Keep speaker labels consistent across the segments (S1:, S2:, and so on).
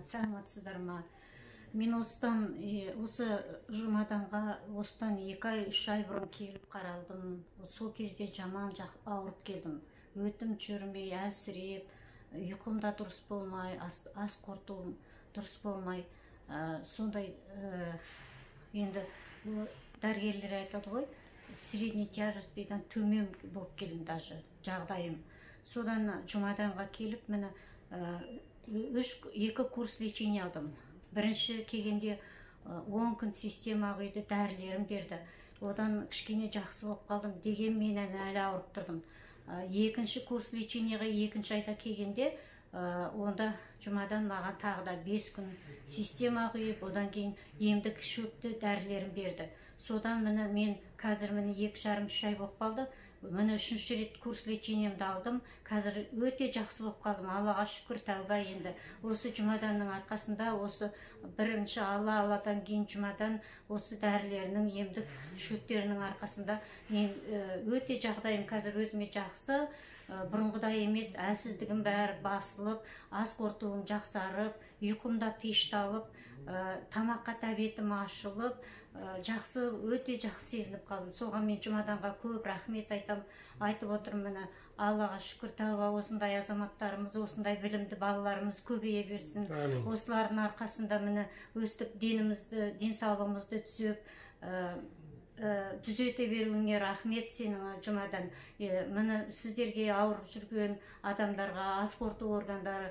S1: Саламатсыздар ма? Мен осыдан осы Жұмаданға осыдан 2 ай, 3 ай бұрын келіп қаралдым. Сол кезде жаман ауырып келдім. Өтім жүрмей, әлсіреп, ұйқым да дұрыс болмай, ас қорытуым дұрыс болмай, сондай енді дәрігерлер айтады ғой, средний тяжестьтен төмен болып келдім даже жағдайым. Содан Жұмаданға келіп, міне 2 курс лечение алдым. Бірінші келгенде 10 күн система құйды, дәрілерін берді. Одан кішкене жақсы болып қалдым, дегенмен әлі ауырып тұрдым. Екінші курс лечениеға екінші айда келгенде, онда Жұмадан маған тағы да 5 күн система құйып, одан кейін емдік шөпті дәрілерін берді. Содан міне мен қазір міне 2,5-3 ай болып қалды. Міне 3-ші рет курс лечениемді алдым. Қазір өте жақсы болып қалдым. Аллаға шүкір, тәуба енді. Осы Жұмаданның арқасында, осы бірінші Алла, Алладан кейін Жұмадан осы дәрілерінің, емдік шөптерінің арқасында мен өте жағдайым қазір өзіме жақсы. Бұрынғыдай емес, әлсіздігім бәрі басылып, ас қорытуым жақсарып, ұйқым да тынышталып, тамаққа тәбетім ашылып, жақсы, өте жақсы сезініп қалдым. Соған мен Жұмаданға көп рахмет айтам, айтып отырмын. Міне Аллаға шүкір, тәуба, осындай азаматтарымыз, осындай білімді балаларымыз көбейе берсін. Осылардың арқасында міне өстіп денімізді, денсаулығымызды түзеп, түзете беруіңе рахмет сенің, Жұмадан. Міне сіздерге, ауырып жүрген адамдарға, ас қорыту органдары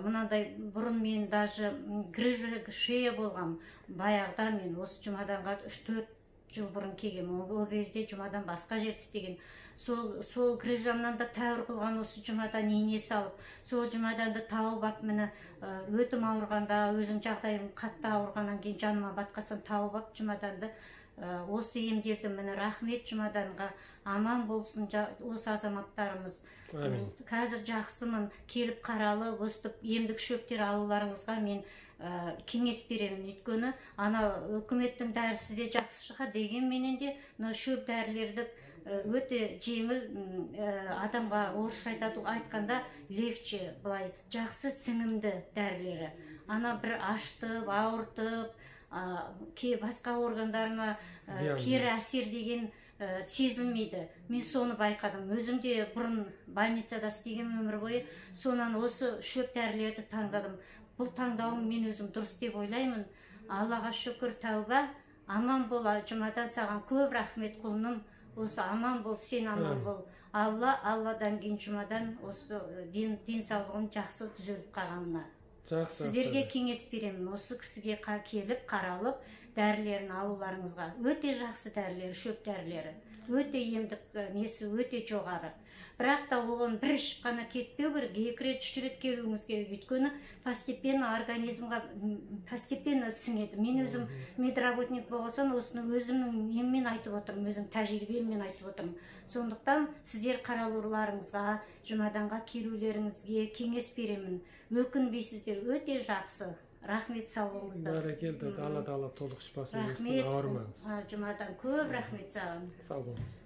S1: мынандай, бұрын мен даже грыжа шея болғам баяғыда. Мен осы Жұмаданға 3-4 жыл бұрын келгенмін. Ол кезде Жұмадан басқа жерде істеген. Сол грыжамнан да тәуір қылған осы Жұмадан ине салып, сол Жұмаданды тауып алып, міне өтім ауырғанда, өзім жағдайым қатты ауырғаннан кейін жаныма батқасын тауып алып Жұмаданды осы емделдім. Міне рахмет Жұмаданға, аман болсын осы азаматтарымыз.
S2: Әмин.
S1: Қазір жақсымын. Келіп қаралып, өстіп емдік шөптер алуларыңызға мен кеңес беремін. Өйткені ана үкіметтің дәрісі де жақсы шығады, дегенменен де мына шөп дәрілерді өте жеңіл, адамға орысша айтады айтқанда легче, былай жақсы сіңімді дәрілері. Ана бір аштып, ауыртып, басқа органдарына кері әсер деген сезілмейді. Мен соны байқадым. Өзім де бұрын больницада істегенмін өмір бойы. Сонан осы шөп дәрілерді таңдадым. Бұл таңдауым мен өзім дұрыс деп ойлаймын. Аллаға шүкір, тәуба, аман бол, Жұмадан, саған көп рахмет, құлыным. Осы аман бол, сен аман бол. Алла, Алладан кейін Жұмадан осы денсаулығым жақсы түзеліп қалғанына.
S2: Жақсы.
S1: Сіздерге кеңес беремін, осы кісіге келіп қаралып, дәрілерін алуларыңызға. Өте жақсы дәрілер, шөп дәрілері. Өте емдік несі өте жоғары. Бірақ та оған бір ішіп қана кетпеу керек, 2 рет, 3 рет келуіңіз керек. Өйткені постепенно организмға постепенно сіңеді. Мен өзім медработник болған соң осыны өзімнің неммен айтып отырмын, өзім тәжірибеммен айтып отырмын. Сондықтан сіздер қаралуларыңызға, Жұмаданға келулеріңізге кеңес беремін. Өкінбейсіздер, өте жақсы. Рахмет, сау болыңыздар.
S2: Бәрекелді, Алла тағала толық шипасын берсін,
S1: Рахмет.
S2: Ауырмаңыз.
S1: Жұмадан көп рахмет саған.
S2: Сау болыңыз.